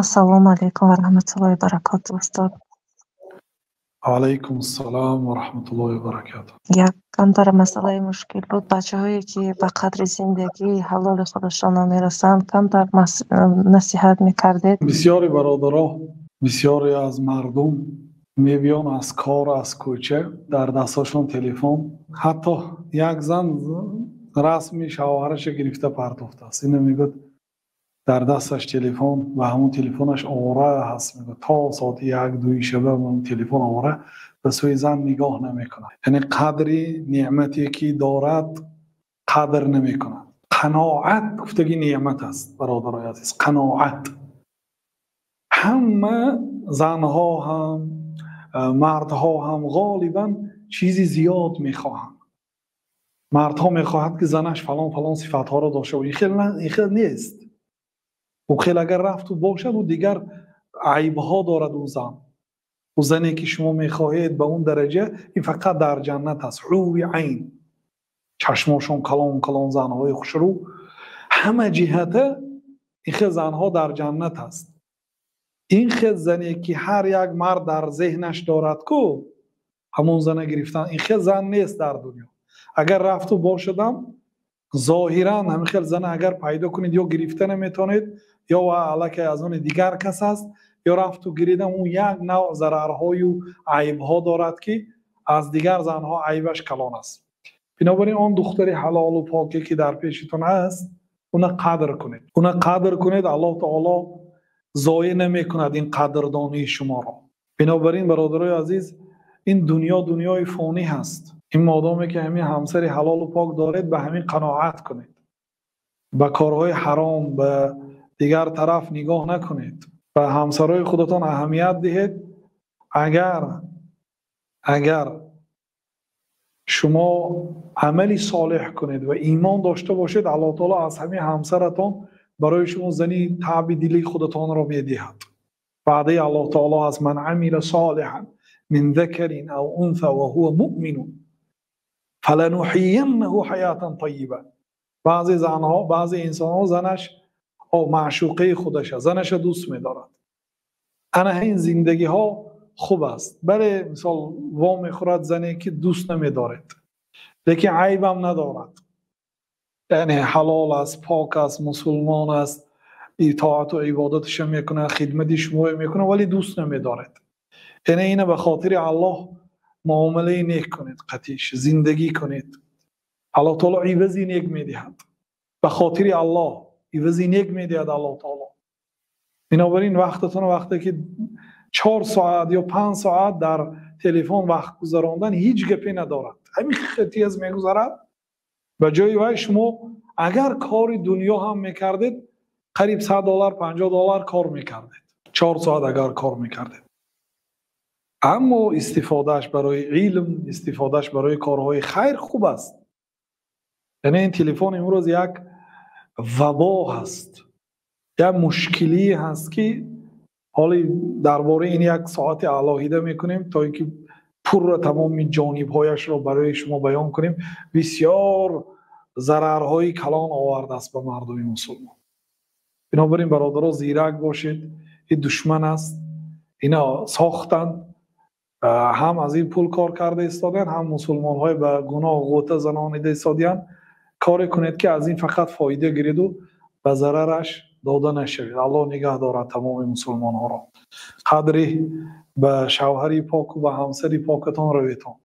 Ассалому алайкум ва раҳматуллоҳи ва баракотуҳ, устод. Алайкум ассалом ва раҳматуллоҳи ва баракотуҳ. Як камтар масъалаи мушкил буд. Бачаҳое, ки ба қадри зиндагии ҳалоли худашон намерасанд, камтар насиҳат мекардед. Бисёри бародаро, бисёре аз мардум мебиён аз кор, аз кӯча, дар дастҳошон телефон. Ҳатто як зан расми шавҳараша гирифта партофтааст. Ина мегӯяд, дар дасташ телефон ва ҳамон телефонаш овора ҳаст. Мегӯяд, то соати 1-2 шаба ҳамон телефон овора, ба сӯи зан нигоҳ намекунад. Яъне қадри неъмате, ки дорад, қадр намекунад. Қаноат гуфтаги неъмат аст, бародарои азиз. Қаноат. Ҳама занҳо ҳам, мардҳо ҳам ғолибан чизи зиёд мехоҳанд. Мардҳо мехоҳанд, ки занаш фалон фалон сифатҳоро дошта бошад. Ин хел нест. Ӯ хел агар рафту бошад, ӯ дигар айбҳо дорад ӯ зан. Ӯ зане, ки шумо мехоҳед ба он дараҷа, ин фақат дар ҷаннат аст. Ҳури айн. Чашмошон калон калон, занҳои хушрӯ. Ҳама ҷиҳата ин хел занҳо дар ҷаннат аст. Ин хел зане, ки ҳар як мард дар зеҳнаш дорад ку, ҳамон зана гирифтан, ин хел зан нест дар дунё. Агар рафту бошадам, зоҳиран ҳамин хел зана агар пайдо кунед, ё гирифта наметавонед, ё аллакай аз они дигар кас аст, ё рафту гиридам, ӯ як навъ зарарҳою айбҳо дорад, ки аз дигар занҳо айбаш калон аст. Бинобар ин он духтари ҳалолу поке, ки дар пешитон аст, уна қадр кунед. Уна қадр кунед, Аллоҳ таоло зоеъ намекунад ин қадрдонии шуморо. Бинобар ин, бародарои азиз, ин дунё дунёи фонӣ ҳаст. Ин модоме ки ҳамин ҳамсари ҳалолу пок доред, ба ҳамин қаноат кунед. Ба корҳои ҳаром, ба дигар тараф нигоҳ накунед. Ба ҳамсарои худатон аҳамият диҳед. Агар шумо амали солеҳ кунед ва имон дошта бошед, Аллоҳ таоло аз ҳамин ҳамсаратон барои шумо зани таъби дили худатонро медиҳад. Ваъдаи Аллоҳ таоло аст: ман амила солиҳан мин закарин ав унса ва ҳува муъминун фалануҳийяннаҳу ҳаятан таййиба. Баъзе занҳо, баъзе инсонҳо занаш маъшуқаи худаш аст, занаша дӯст медорад. Ана ҳамин зиндагиҳо хуб аст. Бале, мисол, во мехӯрад зане, ки дӯст намедоред, лекин айбам надорад, яъне ҳалол аст, пок аст, мусулмон аст, итоату ибодаташа мекунад, хидмати шуморо мекунад, вале дӯст намедоред. Яъне ина ба хотири Аллоҳ муомилаи нек кунед, қатиш зиндагӣ кунед. Аллоҳ таоло ивази нек медиҳад. Ба хотири Аллоҳ ивази нек медиҳад Аллоҳ таоло. Бинобар ин вақтатон, вақте ки 4 соат ё 5 соат дар телефон вақт гузарондан ҳеҷ гапе надорад, ҳамин тез мегузарад. Ба ҷои вай шумо агар кори дунё ҳам мекардед, қариб 100 доллар, 50 доллар кор мекардед, 4 соат агар кор мекардед. Аммо истифодааш барои илм, истифодааш барои корҳои хайр хуб аст. Яъне ин телефон имрӯз як вабо ҳаст, як мушкилӣ ҳаст, ки ҳоли дар бораи ин як соати алоҳида мекунем, то ин ки пурра тамоми ҷонибҳояшро барои шумо баён кунем. Бисёр зарарҳои калон овардааст ба мардуми мусулмон. Бинобар ин, бародаро, зирак бошед. Ин душман аст, ина сохтанд, ҳам аз ин пул кор карда истодиянд, ҳам мусулмонҳои ба гуноҳ ғӯта занонида истодиянд. Коре кунед, ки аз ин фақат фоида гиреду ба зарараш дода нашавед. Аллоҳ нигаҳ дорад тамоми мусулмонҳоро. Қадри ба шавҳари поку ба ҳамсари покатон раведон.